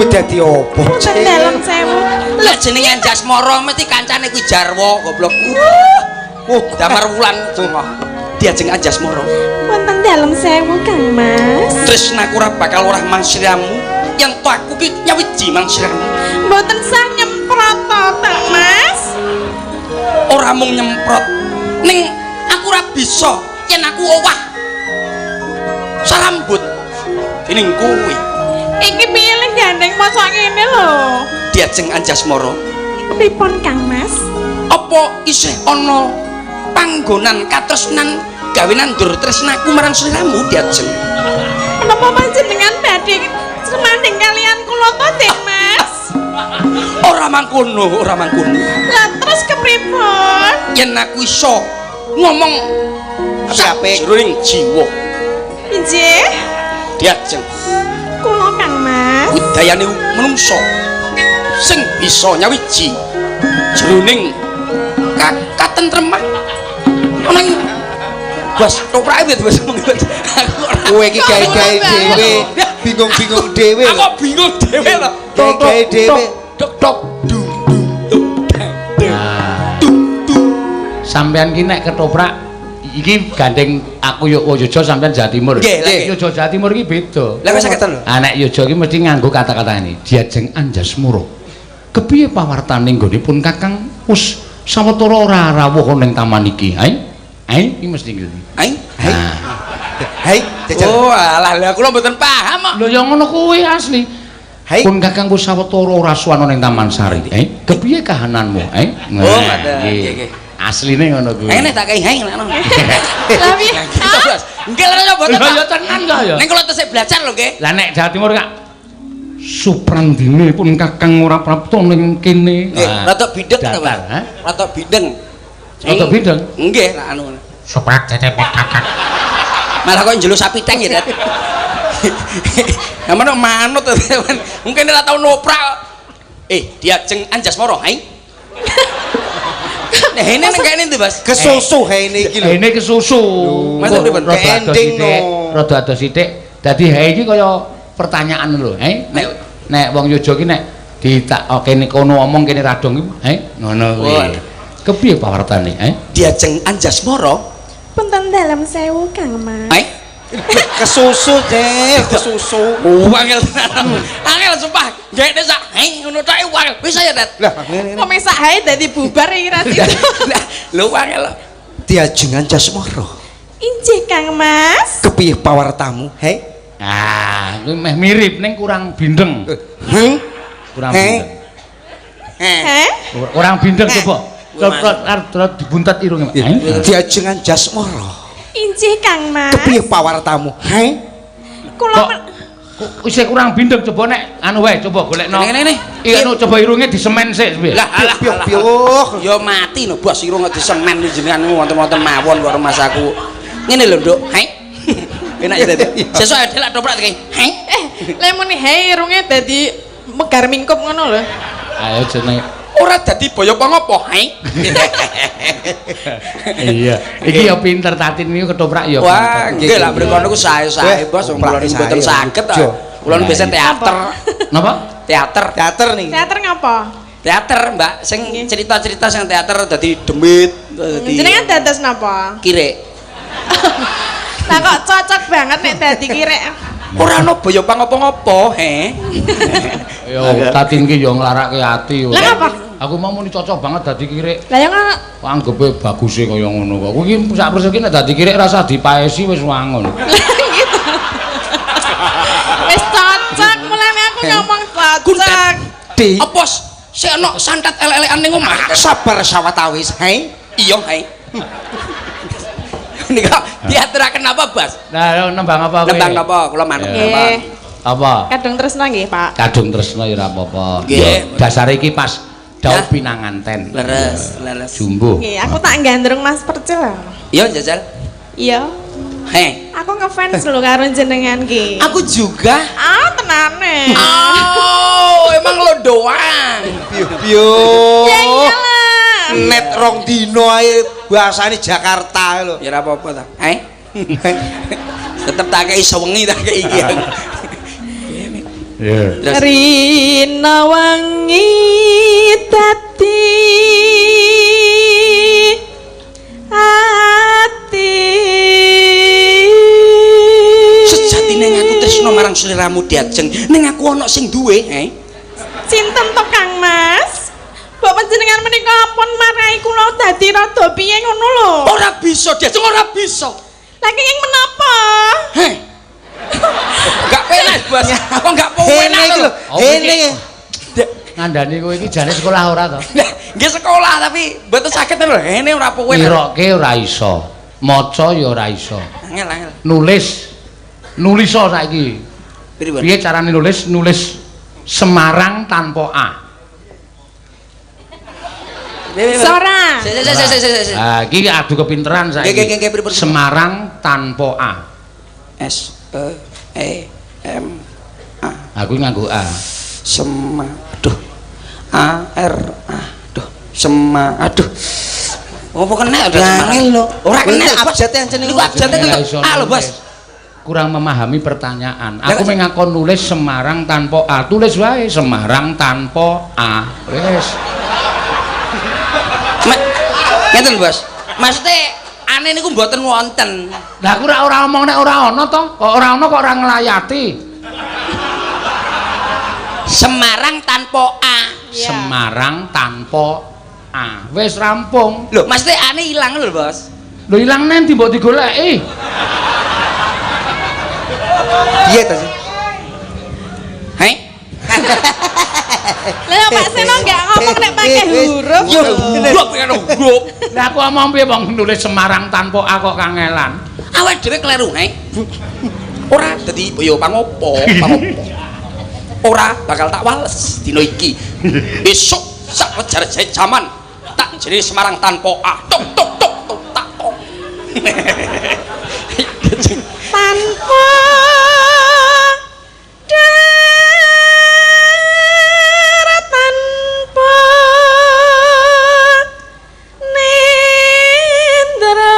dadi opo? Punten dalem sewu. Lah jenenge Anjasmara mesti kancane kuwi Jarwo goblok. Oh, Damar Wulan cengoh. Diajeng Anjasmara. Punten dalem sewu Kang Mas. Tresnaku ora bakal ora mangsiramu. Yen to aku ki nyawiji mangsiramu. Mboten sah nyemprot to, Kang Mas. Ora mung nyemprot. Ning aku ora bisa yen aku owah sarambut dening kowe. Iki piye le gandeng mosok ngene lho. Diajeng Anjasmara. Pripun Kang Mas? Apa isih ana panggonan katresnan gawe nandur tresnaku marang sliramu diajeng? Menapa panjenengan badhe semanding kalian kula to, Dik Mas? Ora mangkono, ora mangkono. Lah terus kepripun? Yen aku iso ngomong Apik-apik. jroning jiwa Injih, diajeng kula Kang Mas. budayane menungso sing bisa nyawiji jroning katentreman ana ing Bos, toprake piye Bos? Aku ora Kowe iki gawe-gawe dhewe, bingung-bingung dhewe. Aku bingung dhewe lho. Gawe-gawe dhewe. Tok tok dung dung tuk dang dang. Dung dung. Sampean ki nek ketoprak iki gandeng aku yo Yojo sampean Jawa Timur. Nggih, lah, nggih. Yojo Jawa Timur iki beda. Lah kok saged lho? Ah nek Yojo iki mesti nganggo kata-kata ini. Diajeng Anjasmara. Kepiye pawartane nggonipun Kakang wis sawetara ora rawuh ning taman iki? Hai? Hai, iki mesti ngene. Ai. Hai. Nah. Hai, jajal. Oh, alah lah kula mboten paham kok. Lho ya ngono kuwi asli. Hai. Pun Kakang wis sawetara ora suwana ning Taman Sari. Kepiye kahananmu? Oh, ngoten. Nggih, nggih. Asline ngono kuwi. Ngene tak kei hai ngono. Lah piye? Gitu, Bos. Nggih lho mboten. Lho ya tenan kok ya. Ning kula tesih belajar lho nggih. Lah nek Jawa Timur Kak Suprandine pun Kakang ora prapta ning kene. Nggih, rada bideng to, datar, Mas. ha? Rada bideng. Rada bideng? Nggih, lah anu. Suprandine pun Kakang. Malah kok njeluk sapi tank ya, Dad. Lah manut manut mungkin ora tau noprak. Diajeng Anjasmara, hai. Nah, ini nang kene ndi, Bos? Kesusu haene iki lho. Ini kesusu. Mas, pripun? Rada ado Ending, sithik, no. rada ado sithik. Dadi hae iki kaya pertanyaan lho, Nek nek wong Yojo ki nek ditak oh, kene kono omong kene radong iki, ngono kuwi. Kepiye pawartane, Diajeng Anjasmara, Punten dalem sewu Kang Mas. hai. Kesusu, Cil, kesusu. Wangel tenan. Angel sumpah. Gene sak hai ngono tok wangel. Wis ayo, Dad. Lah, ngene. Kok sak hae dadi bubar iki ra sido. Lah, lho wangel. Diajeng Anjasmara. Injih Kang Mas. Kepiye pawartamu, hei? Ah, kuwi meh mirip ning kurang bindeng. Heh? Kurang Heh? bindeng. Heh. Heh? Kurang bindeng coba. Terus dibuntet irunge. Diajeng Anjasmara. Injih Kang Mas. Kepiye pawartamu, hei? Kula Kok isih kurang bindeng coba nek anu wae coba golekno. Ngene ngene. Iya anu coba irunge disemen sik piye. Lah alah. Piuh piuh. Ya mati no bos irung disemen jenengan wonten-wonten mawon kok rumah saku. Ngene lho, Nduk. Hai. Enak ya, Dad. Sesuk ada lak toprak iki. Hai. Le muni hae irunge dadi megar mingkup ngono lho. Ayo jenenge. Ora dadi boyo apa hai. Iya. Iki ya pinter Tatin iki ketoprak ya. Wah, nggih lah mriko niku sae-sae bos wong kula niku mboten saged ta. Kula niku biasa teater. Napa? Teater. Teater nih. Teater ngapa? Teater, Mbak, sing cerita-cerita sing teater dadi demit, dadi Jenengan dados napa? Kirek. Lah kok cocok banget nek dadi kirek. Ora ana boyo pangopo-ngopo, he. Yo Tatin ki yo nglarake ati. Lah ngapa? Aku mau muni cocok banget dadi kirek. Lah yo ngono. Anggepe baguse kaya ngono kok. Kuwi iki sak persis ki nek dadi kirek rasa dipaesi wis wangun. Gitu. Wis cocok mulane aku ngomong cocok. Di Apa sik ana santet elek-elekan ning omah? Sabar sawetawis, hei? Iya, hei. Nika diaturaken apa, Bas? Nah, nembang apa kowe? Nembang napa? Kula manut. Nggih. Apa? Kadung tresno nggih, Pak. Kadung tresno ya ora apa-apa. Nggih. Dasare iki pas dhaup pinanganten. Leres, leres. Jumbo. Nggih, aku tak gandrung Mas Percil. Iya, jajal. Iya. Heh. Aku ngefans lho karo jenengan ki. Aku juga. Ah, tenane. Oh, emang lo doang. Piuh piuh. Ya iyalah. Net rong dino ae bahasane Jakarta lho. Ya ora apa-apa ta. Eh? Tetep tak kei sewengi tak kei iki. Iya. Rina wangi dadi ati. Sejatine aku tresno marang sliramu Diajeng, ning aku ana sing duwe, he. Sinten to Kang Mas? Mbok panjenengan menika ampun marai kula dadi rada piye ngono lho. Ora bisa Diajeng, ora bisa. Lah kenging menapa? Heh. Enggak penak, Bos. Kok enggak penak lho. Hene. Ngandani kowe iki jane sekolah ora to? Nggih sekolah tapi mboten saged lho. Hene ora penak. Ngiroke ora iso. Maca ya ora iso. Angel, angel. Nulis. Nulis saiki. Piye carane nulis? Nulis Semarang tanpa A. Sora. Sik. Ah, iki adu kepinteran saiki. Nggih. Semarang tanpa A. S E E M A. Aku nganggo A. Sema. Aduh. A R A. Aduh. Sema. Aduh. Apa kena udah Angel lho. Ora kena abjate ancen niku abjate A lho, Bos. Kurang memahami pertanyaan. Aku mengakon nulis Semarang tanpa A. Tulis wae Semarang tanpa A. Wis. Ngeten, Bos. Maksude ane niku mboten wonten. Lah aku ora omong nek ora ana to. Kok ora ana kok ora nglayati. Semarang tanpa A. Semarang tanpa A. Wis rampung. Lho, maksude ane ilang lho, Bos. Lho ilang nang ndi mbok digoleki? Piye ta sih? Hei. Lah Pak Seno enggak ngomong nek pakai huruf. Yo, huruf kan huruf. Lah aku omong piye wong nulis Semarang tanpa A kok kangelan. Awake dhewe kleru, he. Ora dadi yo pangopo, pangopo. Ora bakal tak wales dina iki. Besok sak wejar-wejar jaman tak jenenge Semarang tanpa A. Tok tok tok tok tak tok. Tanpa darat tanpa nendra.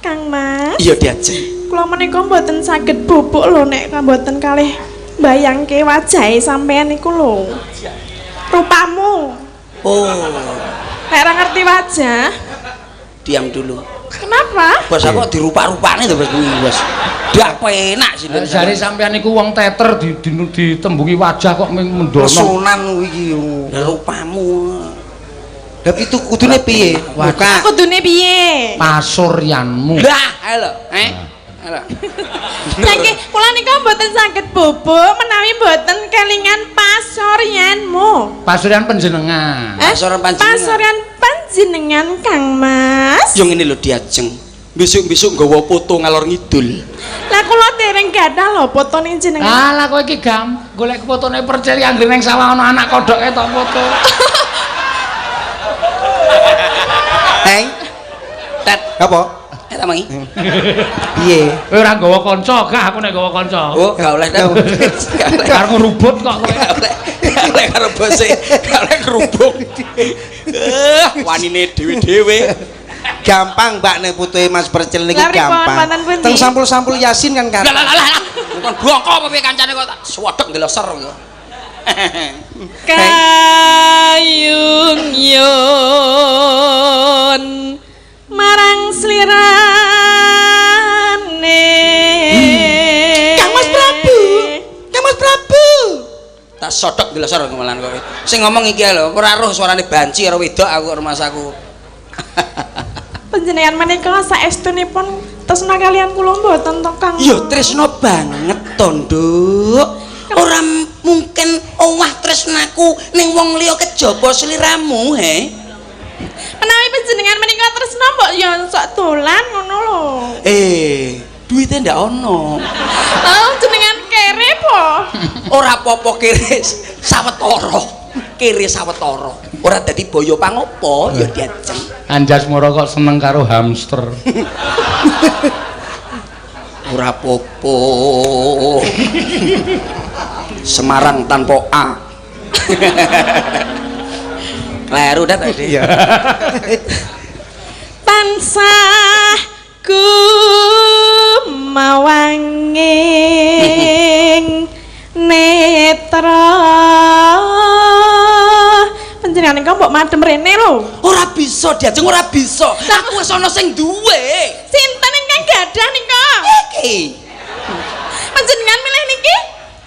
Kang Mas. Iya Diajeng. Kula menika mboten saged bubuk lho nek mboten kalih mbayangke wajahe sampean niku lho. Rupamu. Oh. Nek ora ngerti wajah. Diam dulu. Kenapa? Bos aku dirupa-rupane to, Bos. Bos. Dak penak sih. Jare sampean niku wong teter ditembungi wajah kok mendono. Pesonan iki. Rupamu. Lah pitu kudune piye? Muka. Kudune piye? Pasuryanmu. Lah, ayo lho, eh. Ayo. Lah nggih, kula nika mboten saged bubuk menawi mboten kelingan pasuryanmu. Pasuryan panjenengan. Pasuryan panjenengan. Pasuryan panjenengan Kang Mas. Yo ngene lho Diajeng. Besok-besok nggawa foto ngalor ngidul. Lah kula dereng gadah lho fotone jenengan. Ah lah kowe iki gam, golek fotone percil anggere nang sawah ana anak kodhok ketok foto. Heng. Tet. Apa? Tak mangi. Piye? Kowe ora nggawa kanca, gah aku nek nggawa kanca. Oh, gak oleh. Gak oleh. Arep ngrubut kok kowe. Gak oleh. Gak oleh karo bose. Gak oleh ngrubung. Wanine dhewe-dhewe. Gampang Mbak nek putuhe Mas Percil niku gampang. Teng sampul-sampul Yasin kan kan. Lah lah lah. Kon blongko apa piye kancane kok tak swedhek ndeloser kok. Kayung yun marang slirane. Kang Mas Prabu. Kang Mas Prabu. Tak sodok ndelosor malan kowe. Sing ngomong iki lho, ora roh suarane banci karo wedok aku karo masaku. Panjenengan menika saestunipun tresna kalian kula mboten to Kang? Ya tresna banget to, Nduk. Ora mungkin owah tresnaku ning wong liya kejaba sliramu, he. Menawi panjenengan menika tresna mbok ya sok dolan ngono lho. Duwite ndak ono. Oh, jenengan kere po? Ora apa-apa kere sawetara. Kere sawetara. Ora dadi boyo pangopo ya Diajeng. Anjasmara kok seneng karo hamster. Ora apa-apa. Semarang tanpa A. Kleru dah tadi. Iya. Tansah gumantung Sumawanging netra. Panjenengan kok mbok madem rene lho. Ora bisa diajeng, ora bisa. Aku wis ana sing duwe. Sinten ingkang gadah nika? Iki. Panjenengan milih niki?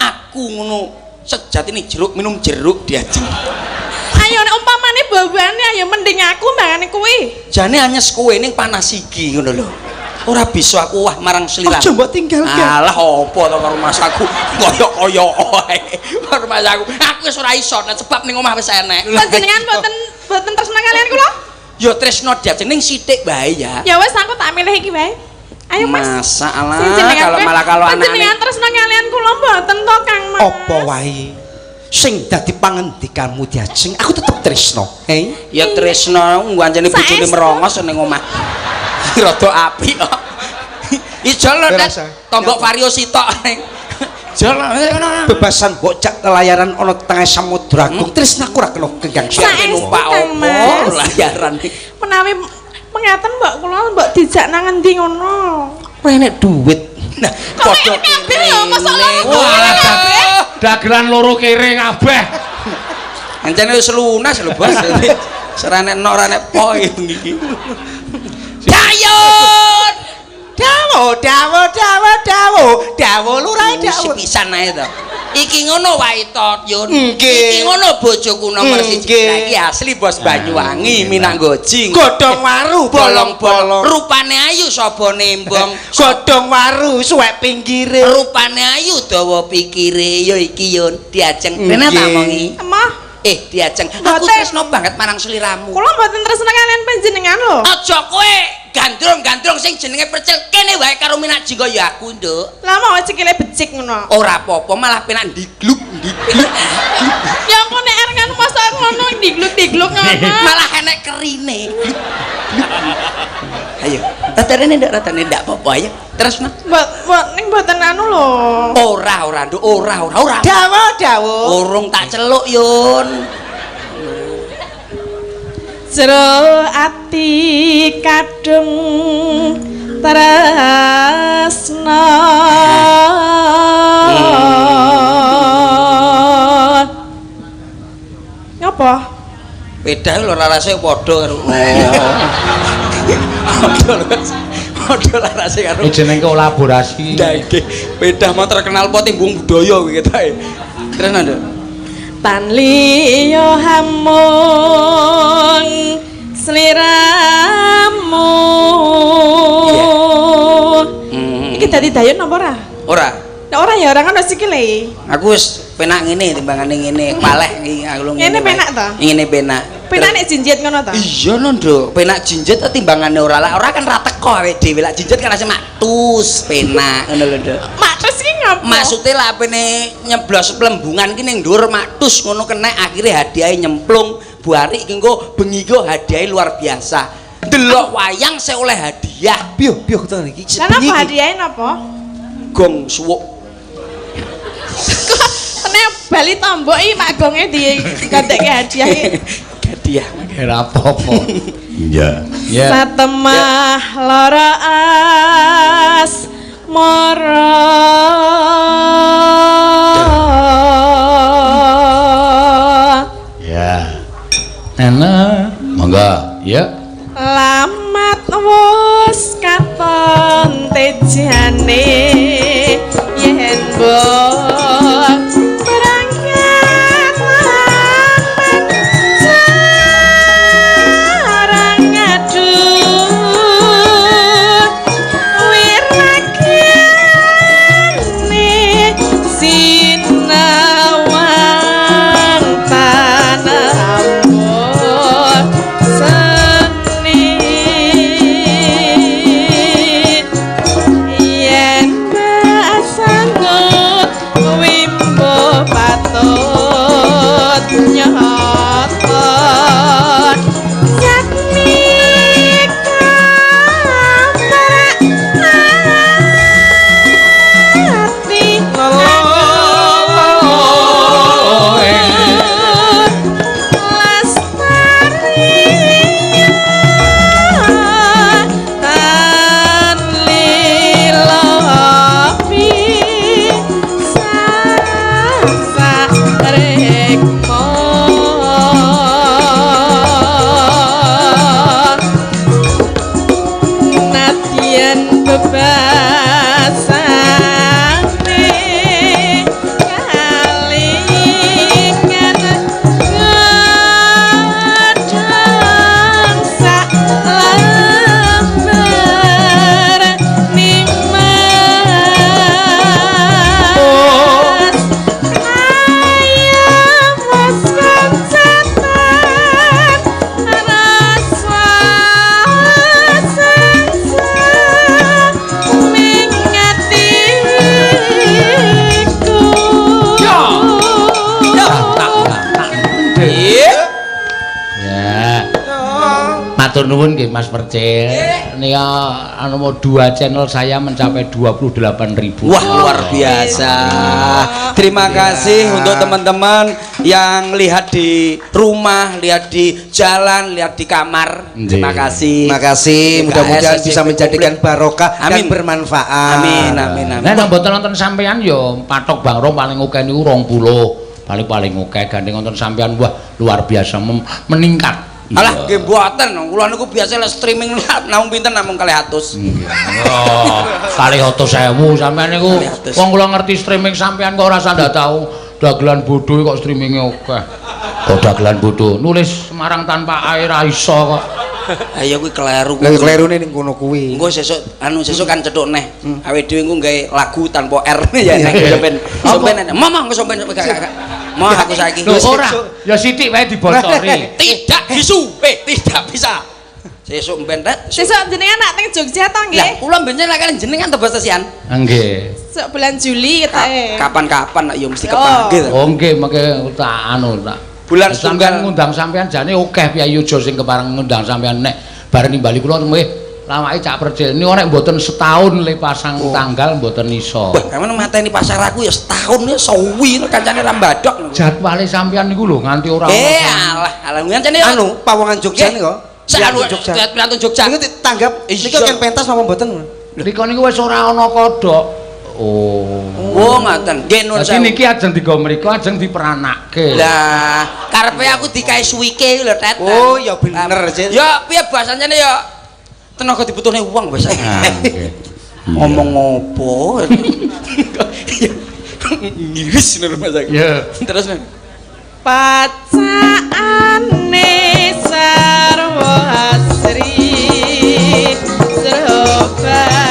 Aku ngono sejatine jeruk minum jeruk diajeng. Ayo nek umpamane bawane ayo mending aku mbangane kuwi. Jane anyes kowe ning panas iki ngono lho. Ora bisa aku wah marang sliramu. Aja mbok tinggalke. Alah apa to karo masaku koyo-koyo wae. Karo masaku. Aku wis ora iso nek sebab ning omah wis enek. Panjenengan mboten tresna kalian kula? Ya tresno diajeng ning sithik wae ya. Ya wis aku tak milih iki wae. Ayo Mas. Masalah Sing jenengan kalau malah kalau panjenengan anane tresna kalian kula mboten to Kang Mas. Apa wae sing dadi pangendikamu diajeng, aku tetep tresno. Hei. Ya tresno ngancene bojone Saestu. merongos ning omah. Rada apik kok. Ijol lho Tet. Rasa. Tombok vario sitok ning. Jol ngono. Bebasan mbok jak lelayaran ana tengah samudra agung, tresnaku ora kena genggang. Saestu, Numpak Kang opo Mas. layaran. Menawi mengaten mbok kula mbok dijak nang endi ngono. Kowe enek duit. Nah, Kok nek kabeh lho, mosok loro Wah, kabeh. Dagelan loro kere kabeh. Ancene wis lunas lho, Bos. Ora nek ora nek po iki. Dayun. Dawo, dawo, dawo, dawo, dawo lurah dawo. Sepisan ae to. Iki ngono wae to, Yun. Nggih. Iki ngono bojoku nomor siji. Nggih. Lah iki asli Bos Banyuwangi, Minanggojing. Godhong waru Bolong-bolong. bolong-bolong. Rupane ayu sapa nembong. Godhong waru suwek pinggire. Rupane ayu dawa pikire ya iki Yun diajeng. Rene tak Nggih. omongi. Emoh, Eh, diajeng. Aku Mboten. tresno banget marang sliramu. kula mboten tresna kalian panjenengan lho. Aja kowe gandrung-gandrung sing jenenge percil kene wae karo Minak Jingga ya aku, Nduk. Lah mau sikile becik ngono. Ora apa-apa, malah penak ndigluk, ndigluk. Ya aku nek arep ngono masa ngono digluk-digluk ngono. Malah enek kerine. Ayo, ratane ndak ratane ndak apa-apa ayo. Terus nah. Mbok mbok ning mboten anu lho. Ora ora Nduk, ora ora ora. Dawo, dawo. Urung tak celuk, Yun. Jero ati kadung tresna. Ngapa? Beda lho larase padha karo. Padha lho. Padha larase karo. Ini jenenge kolaborasi. Ndak iki. Beda mau terkenal po timbung budaya kuwi ketoke. Terus Nduk. Tan liya hamung sliramu. Hmm. Iki dadi dayun apa ora? Ora. Nek ora ya ora ngono sikile. Aku wis penak ngene timbangane ngene, paleh iki aku lho Ngene wae. penak ta? Ngene penak. Penak nek jinjit ngono ta? Iya no, Nduk. Penak jinjit ta timbangane ora lah. Ora kan ra teko awake dhewe. Lah jinjit kan asih maktus penak ngono lho, Nduk. Mak terus iki ngapa? Maksude lah apene nyeblos plembungan ki ning dhuwur maktus ngono kena akhire hadiahe nyemplung buari iki engko bengi ki hadiahe luar biasa. Delok wayang sing oleh hadiah Piyo, piyo to iki. Lah napa hadiahe napa? Gong suwuk. Kok nek bali tombok iki Pak Gonge digatekke hadiah iki. Hadiah. Ora apa-apa. Iya. Iya. Satemah lara as mara. Ya. Nana, monggo. Ya. Lamat wus katon tejane yen mbok berangkat lambat jarang ngadu wiragane Matur nuwun nggih Mas Percil. Nika anu dua channel saya mencapai 28.000. Wah, luar biasa. Terima kasih untuk teman-teman yang lihat di rumah, lihat di jalan, lihat di kamar. Terima kasih. Terima kasih. Mudah-mudahan bisa menjadikan barokah dan bermanfaat. Amin, amin, amin. Nek mboten nonton sampean ya patok Bang Rom paling akeh niku 20. Paling-paling akeh gandeng nonton sampean wah luar biasa meningkat. Alah nggih mboten, kula niku biasa lek streaming namung pinten namung 200. Oh, 200.000 sampean niku. Wong kula ngerti streaming sampean kok ora ndak tau dagelan bodho kok streaminge akeh. Kok dagelan bodho nulis Semarang tanpa air ra iso kok. Ayo kuwi kleru. Lah klerune ning kono kuwi. Engko sesuk anu sesuk kan cethuk neh. Awake dhewe engko gawe lagu tanpa R ya nek sampean. Sampean mama engko sampean gak. Mau aku saiki. Lho ora, ya sithik wae dibocori. Tidak bisu, tidak bisa. Sesuk mben rek. Sesuk jenengan nak teng Jogja to nggih? Lah kula mben lek kalian jenengan to Bos Sian. Nggih. Sesuk bulan Juli ketoke. Kapan-kapan ya mesti kepanggil. Oh nggih mengke tak anu tak. Bulan sampean ngundang sampean jane akeh piyayi aja sing kepareng ngundang sampean nek bareng nimbali kula nggih lawake Cak Percil niku nek mboten setahun le pasang tanggal mboten iso. Wah, sampean mateni pasar aku ya setahun ya suwi kancane ra mbadok. Jadwale sampean niku lho nganti ora ono. Alah, alah ngancane anu pawongan Jogja niku. Anu Jogja, piantun Jogja. Niku tanggap niku kan pentas napa mboten? Niku niku wis ora ana kodhok. Oh. Oh ngaten. Nggih nuwun sewu. Dadi niki ajeng digawa mriku ajeng diperanake. Lah, karepe aku dikae suwike lho, Tet. Oh, ya bener, Cil. Ya piye bahasane ya tenaga dibutuhne wong bahasane. Ngomong ngopo? Ngiris lho Mas aku. Iya. Terus pacaane sarwa asri serba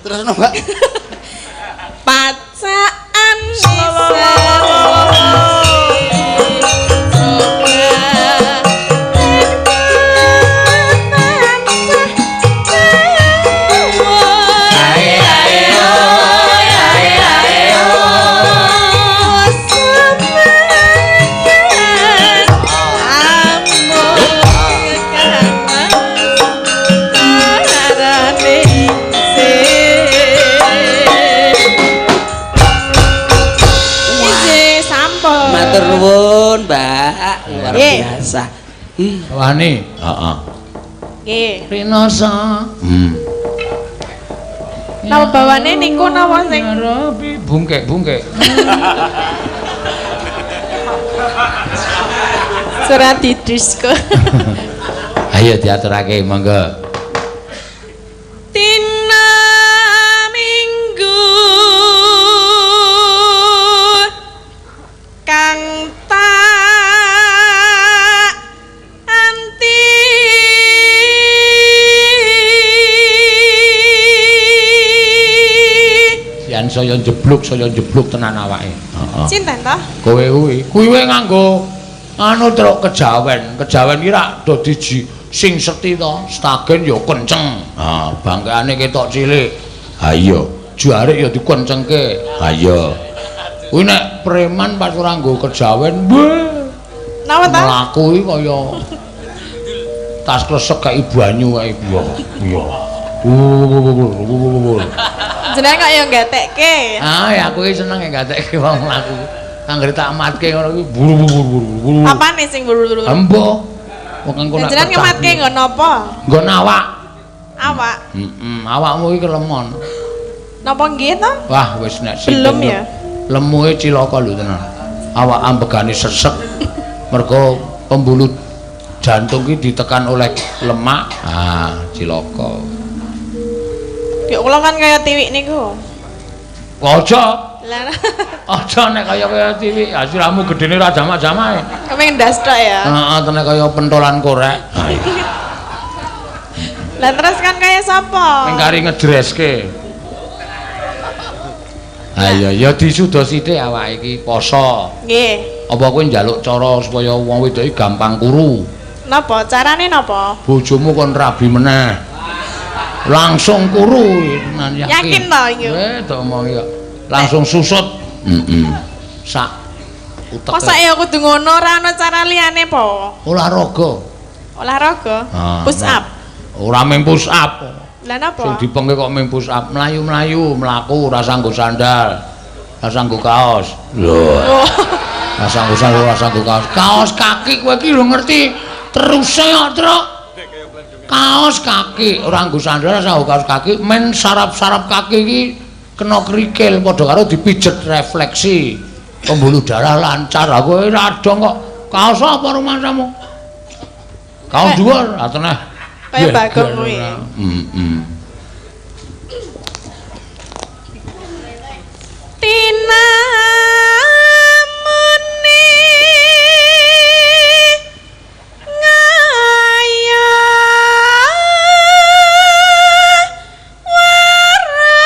Terus Mbak. Pacaan Biasa. Wani. Heeh. Nggih. Rinasa. Napa bawane niku napa sing Rabi bungkek-bungkek. Surat di disko. Ayo diaturake monggo. Dina Minggu kang tak anti Yen saya jebluk tenan awake. Heeh. Sinten toh? Kowe kuwi. Kuwi wae nganggo anu truk kejawen. Kejawen ki rak do diji sing seti to, stagen ya kenceng. Ha, bangkane ketok cilik. Ha iya, jarik ya dikencengke. Ha iya. Kuwi nek preman pas ora nggo kejawen, weh. Napa ta? Mlaku iki kaya tas kresek kae banyu kae iya. Iya. Jenengan kok ya gatekke. Ah, ya aku iki seneng ya gatekke wong mlaku. Anggere tak matke ngono kuwi buru-buru. Apane sing buru-buru? Embo. Wong engko nek jenengan ngematke nggon napa? Nggon awak. Awak. Heeh, awakmu iki kelemon. Napa nggih to? Wah, wis nek belum ya. Lemuhe cilaka lho tenan. Awak ambegane sesek. Mergo pembuluh jantung ki ditekan oleh lemak. Ah, cilaka. Ya kula kan kaya tiwik niku. Aja. Lah aja nek kaya tiwik, siramu gedene ora jamak-jamake. Kepengin ndas tok ya. Heeh, tenek kaya pentolan korek. Ha iya. Lah terus kan kaya sapa? Ning kari ngedreske. Ha iya, ya disuda sithik awake iki poso. Nggih. Apa kowe njaluk cara supaya wong wedok iki gampang kuru? Napa? Carane napa? Bojomu kon rabi meneh. Langsung kuru tenan yakin. Yakin to iki? Tak omongi kok. Langsung susut. Heeh. Sak utek. Mosok ya kudu ngono ora ana cara liyane po? Olahraga. Olahraga? Push up. Ora mung push up. Lah napa? Sing dipengke kok mung push up, mlayu-mlayu, mlaku ora sanggo sandal. Ora sanggo kaos. Lho. Ora sanggo sandal, ora sanggo kaos. Kaos kaki kowe iki lho ngerti teruse kok, Truk. Kaos kaki, ora nggo sandal, ora sanggo kaos kaki, men sarap-sarap kaki iki kena kerikil padha karo dipijet refleksi. Pembuluh darah lancar. Aku ora dong kok. Kaos apa rumangsamu? Kaos dhuwur, ateneh. Kaya Bagong kuwi. Heeh. Tina muni ngaya wara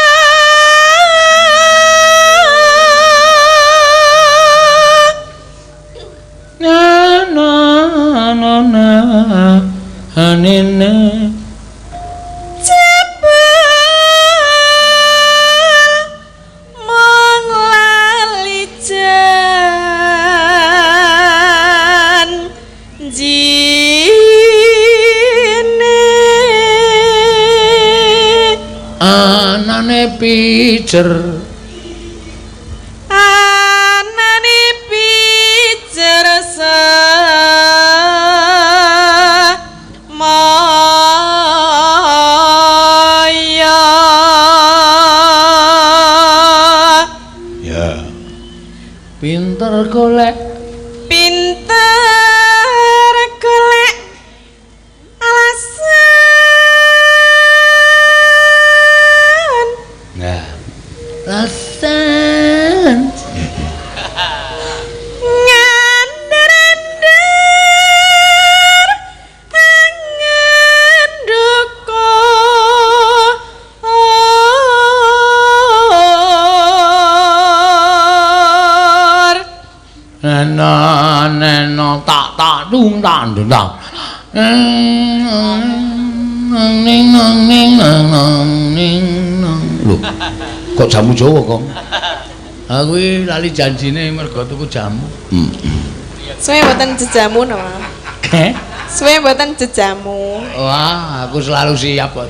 Na na na na hanene jebul mung lali janjine anane pijer anane pijer semaya. Ya pinter golek, pinter golek alasan. Nah alasan ngandar-andar angen dukur. Nena nena tak tak dung tak dung tak ning nang ning nang ning nang. Lho, kok jamu Jawa kok? Aku iki lali janjine mergo tuku jamu. Suwe mboten jejamu no. Heh? Suwe mboten jejamu. Wah, aku selalu siap kok.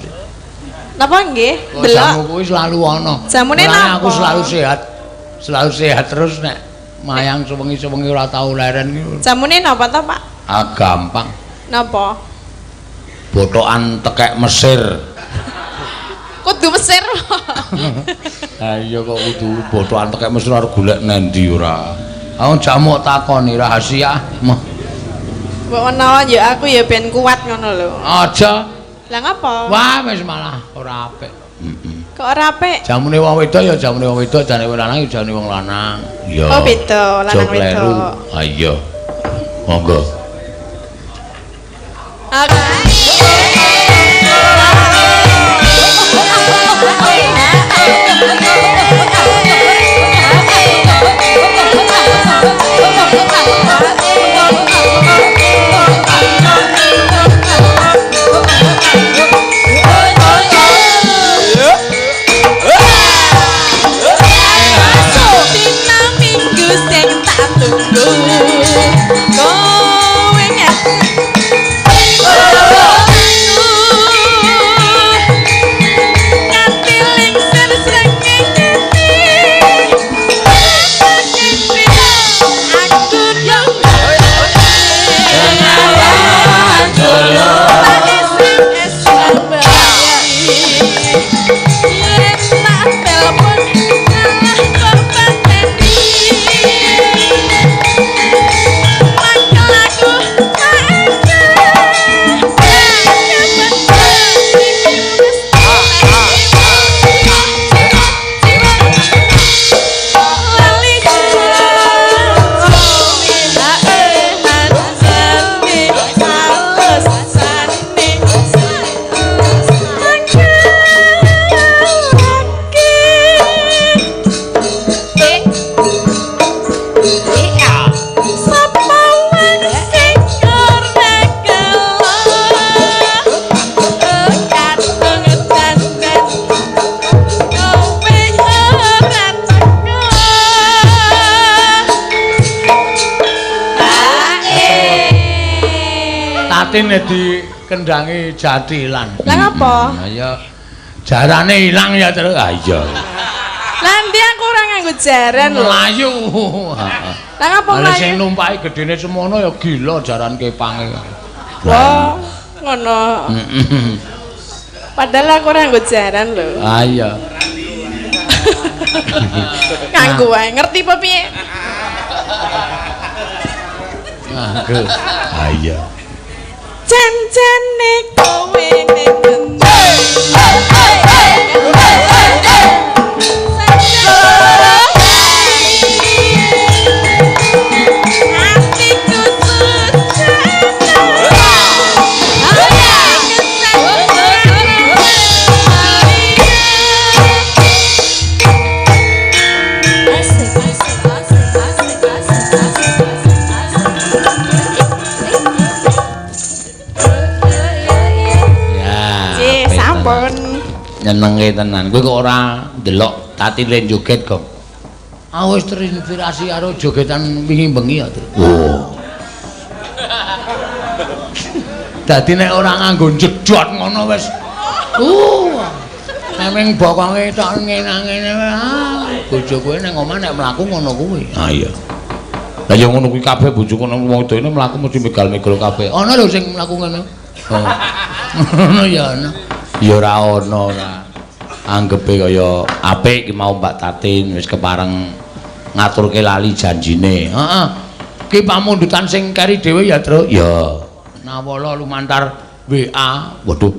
Napa nggih? Kok jamu Delok. kuwi selalu ana. Jamune Mulane napa? Aku selalu sehat. Selalu sehat terus nek Mayang sewengi-sewengi ora tau leren iki. Jamune napa to, Pak? Ah, gampang. Napa? Botokan tekek Mesir. Kudu Mesir. Ha iya kok kudu botokan tekek Mesir arep golek nendi ora. Aku jamu takoni rahasia. Mbok menawa ya aku ya ben kuat ngono lho. Aja. Lah ngapa? Wah, wis malah ora apik. Heeh. Kok ora apik? Jamune wong wedok ya jamune wong wedok, jane wong lanang ya jane wong lanang. Iya. Oh, beda lanang wedok. Ha iya. Monggo. Dina minggu sing tak tunggu kowe nganti lingsir srengenge aku nunggu tak SMS yen tak telepon ngalah kok pateni mangkel aku Sapa wong sing ora kalah kadung dandan kowe ora teko. Tatine dikendangi jatilan. Lah ngapa? Ha iya. Jarane ilang ya terus. Ha iya. Lah ndi aku ora nganggo jaran lho. Mlayu. Heeh. Lah ngapa Lah sing mlayu? numpaki gedene semono ya gila jaran kepange. Wah, ngono. Heeh. Padahal aku ora nganggo jaran lho. Ha iya. Nganggo wae, ngerti apa piye? Nganggo. Ha iya. Janjane kowe ning ngendi? Atiku Ya. Cih, apik sampun. tenan. Nyenengke tenan. Kowe kok ora ndelok Tati le joget kok. Aku wis terinspirasi karo jogetan wingi bengi ya, Tru. Oh. Dadi nek ora nganggo jedot ngono wis. Memeng bokonge tok ngene-ngene. Ah, bojo kowe ning omah nek mlaku ngono kuwi. Ha iya. Lah ya ngono kuwi kabeh bojoku nang wong wedone mlaku mesti megal-megol kabeh. Ana lho sing mlaku ngono. Oh. Ngono ya ana. Ya ora ana ora. Anggepe kaya apik iki mau Mbak Tatin wis kepareng ngaturke lali janjine. Heeh. Ki pamundutan sing keri dhewe ya, Tru. Ya. Nawala lumantar WA. Waduh.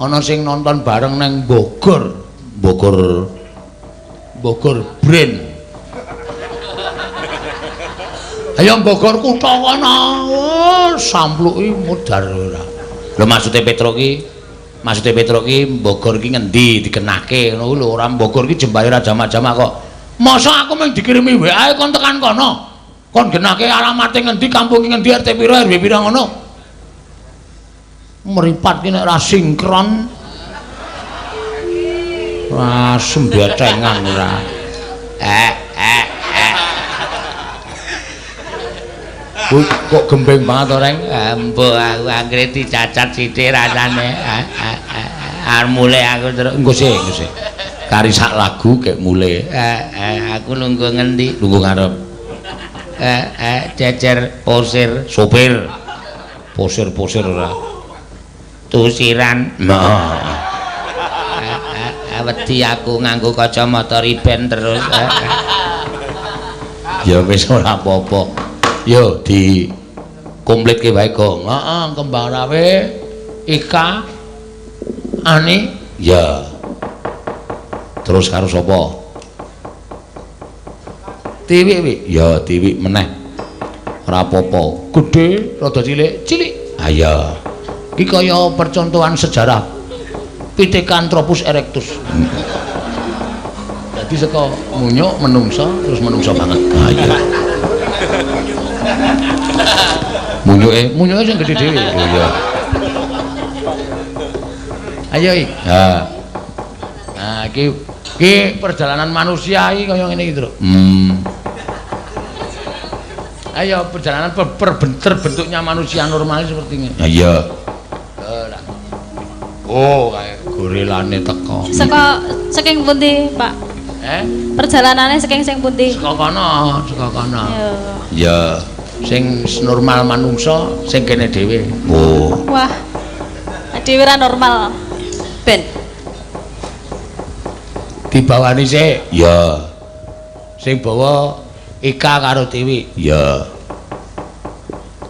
Ana sing nonton bareng nang Bogor. Bogor. Bogor Brand. Ayo Bogor kutha kono. Oh, sampluki mudhar ora. Lho maksude Petro ki, maksude Petro ki Bogor ki ngendi dikenake ngono lho, ora Bogor ki jembare ora jamak-jamak kok. Masa aku mung dikirimi WA kon tekan kono. Kon genake alamate ngendi, kampung ngendi, RT pira, RW pira ngono. Meripat ki nek ora sinkron. Ora sembetengan ora. Kuwi kok gembeng banget to, Reng? Embuh aku anggere dicacat sithik rasane. Arep mulih aku terus engko sih, engko sih. Kari sak lagu gek mule. Aku nunggu ngendi? Nunggu ngarep. Jejer posir, sopir. Posir-posir ora. Tusiran. Nah. Wedi aku nganggo kacamata riben terus. Ya wis ora apa-apa. Yo di komplitke wae, Gong. Heeh, Kembang Rawe, Ika, Ani, ya. Terus karo sapa? Tiwik wi. Ya, tiwik meneh. Ora apa-apa. Gedhe, rada cilik, cilik. Ha iya. Iki kaya percontohan sejarah Pithecanthropus erectus. Dadi saka munyuk menungsa terus menungsa banget. Ha iya. Munyuke, munyuke sing gedhe dhewe. Oh iya. Ayo iki. Ha. Nah, iki perjalanan manusia iki kaya ngene iki, Truk. Ayo perjalanan terbentuknya manusia normal seperti ini. Ha iya. Oh, kae gorilane teko. Saka saking pundi, Pak? Perjalanane saking sing pundi? Saka kono, saka kono. Ya. Sing normal manungsa sing kene dhewe. Oh. Wah. Dhewe ra normal. Ben. Dibawani sik. Ya. Sing bawa Ika karo Tiwi. Ya.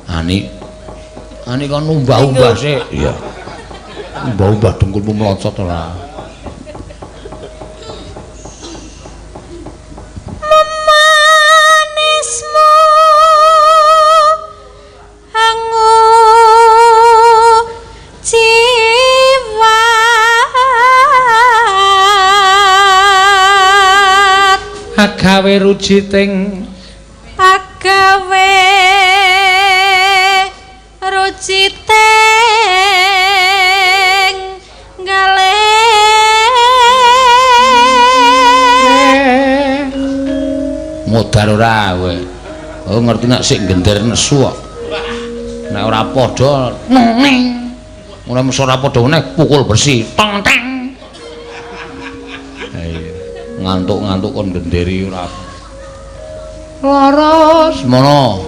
Ani. Ani kon umbah-umbah sik. Iya. Umbah-umbah dengkulmu mlocot ora. Memanismu angu jiwat agawe rujiting agawe rujiting gale modar ora kowe. Oh ngerti nek sik gender nesu kok. Nek ora padha ning. Ora mesti ora padha meneh pukul bersih. Tong teng. Ayo ngantuk-ngantuk kon genderi ora. Lara semono.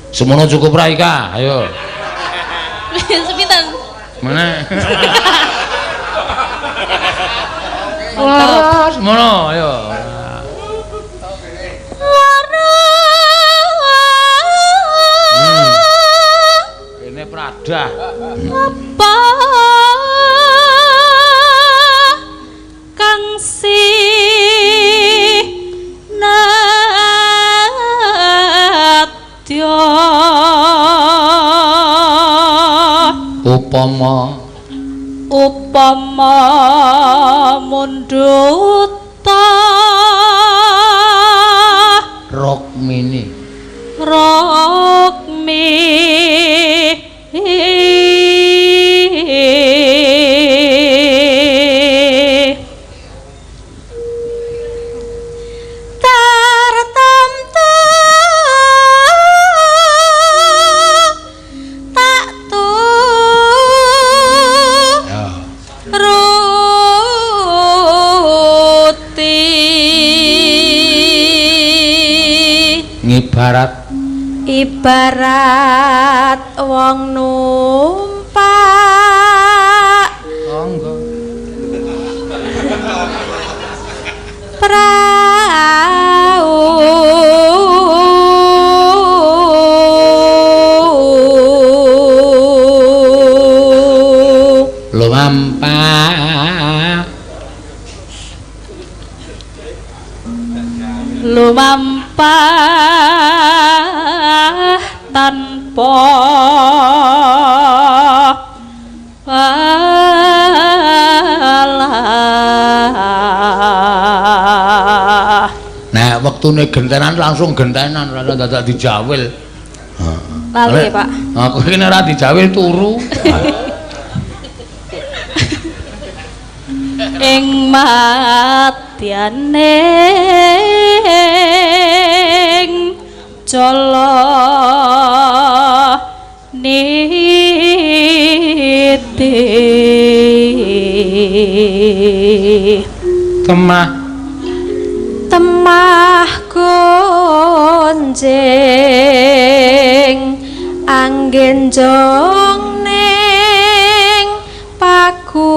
Semono cukup ra Ika? Ayo. Sepinten? Meneh. Lara semono ayo. Kene pradah. Apa kang sinadya upama upama mundhuta Rukmini Rukmi tartamtu tak ya turuti ngibarat ibarat wong numpak monggo prau lumampah lumampah tanpa alah. Nah, wektune gentenan langsung gentenan ora dadak dijawil. Lali, Pak. Aku iki nek ora dijawil turu. Ing madyane jala niti. Temah Temah gonjing anggen jong ning paku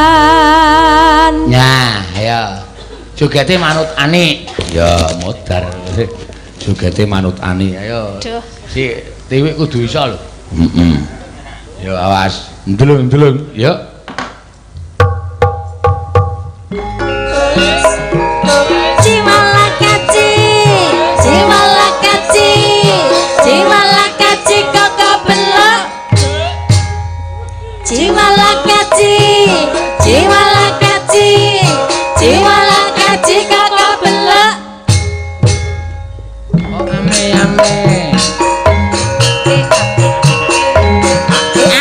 lingan. Nah, ayo. Jogete manut Ani. Ya, modar. Jogete manut Ani. Ayo. Duh. Si Tiwik kudu iso lho. Heeh. Yo awas, ndelung-ndelung. Yo. Cimalakaci, cimalakaci, cimalakaci kok belok. Cimalakaci, cimalakaci, cimalakaci kok belok. Oh, ame ame.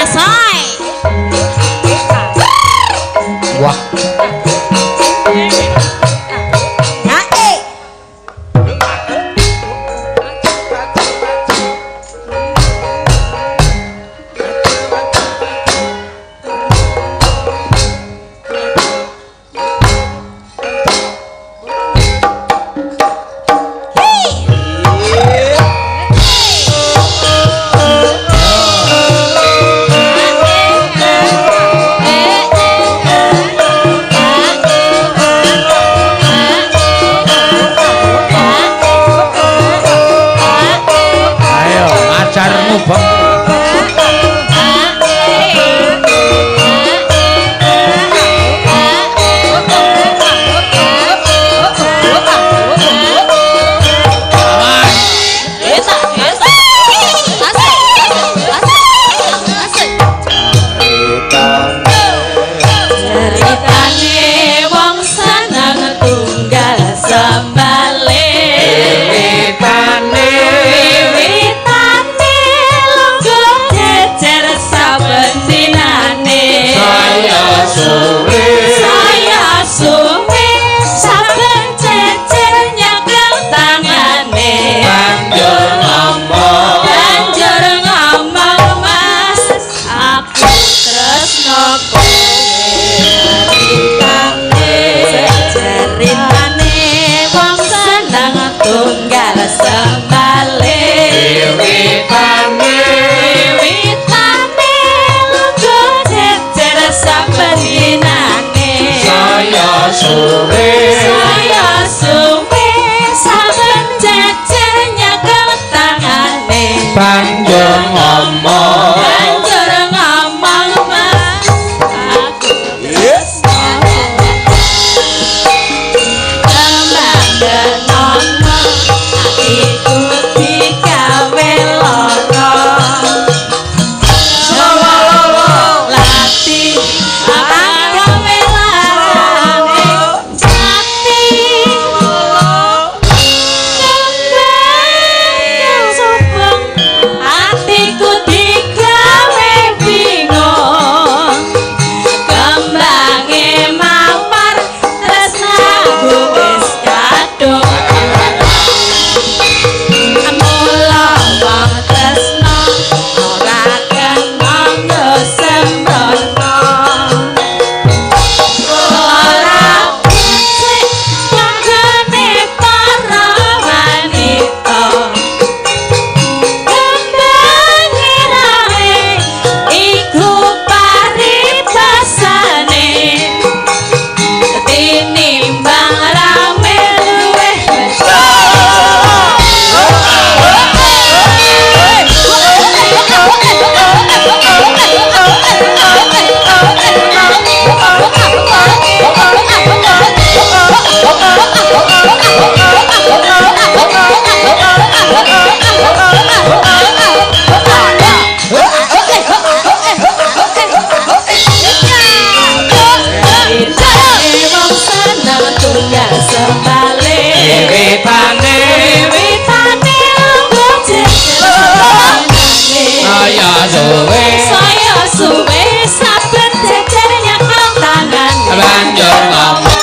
Asoy. Wah. Hae. Ayo, acarmu, Bang. Ceritane wong seneng tunggal sembale. Wiwitane Wiwitane lungguh jejer saben dinane. saya suwe. Saya suwe saben jejer nyekel tangane. Banjur ngomong. Banjur ngomong mas, aku tresno kowe. Ceritane wong seneng tunggal sembale. Wiwitane Wiwitane lungguh jejer saben dinane. saya suwe. Saya suwe saben jejer nyekel tangane. Banjur ngomong. Banjur ngomong mas, aku tresno kembang genono, atiku digawe lara. Lati gawe larane ati. Kembang subeng atiku digawe bingung. Kembange mawar tresnaku wis kadung. Mula wong tresna ora kena nggo sembrono. Ora becik kanggone para wanita. Kembange rae iku paribasane. Tinimbang rame luwih wong seneng tunggal sembale. Wiwitane Wiwitane lungguh jejer tangane. saya suwe. Saya suwe saben jejer nyekel tangane. Banjur ngomong.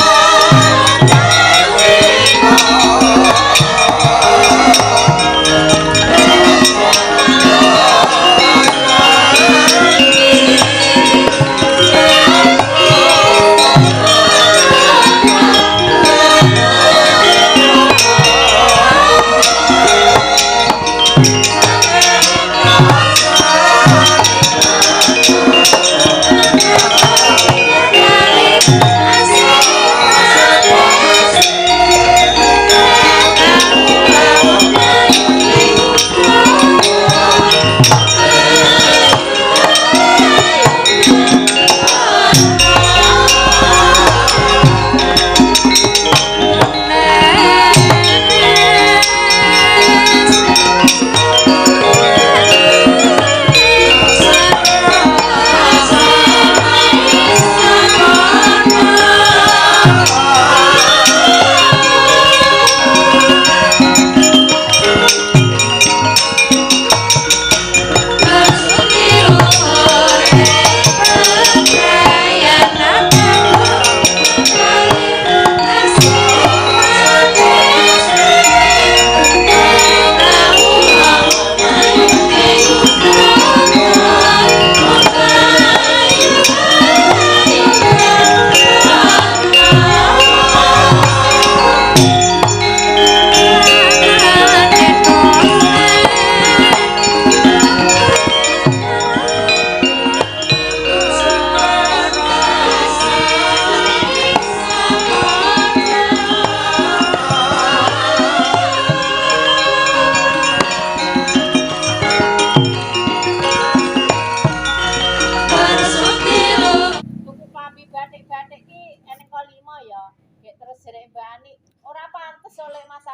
Ki eneng ko 5 ya. Gek terus jere Mbak Ani ora pantes oleh Mas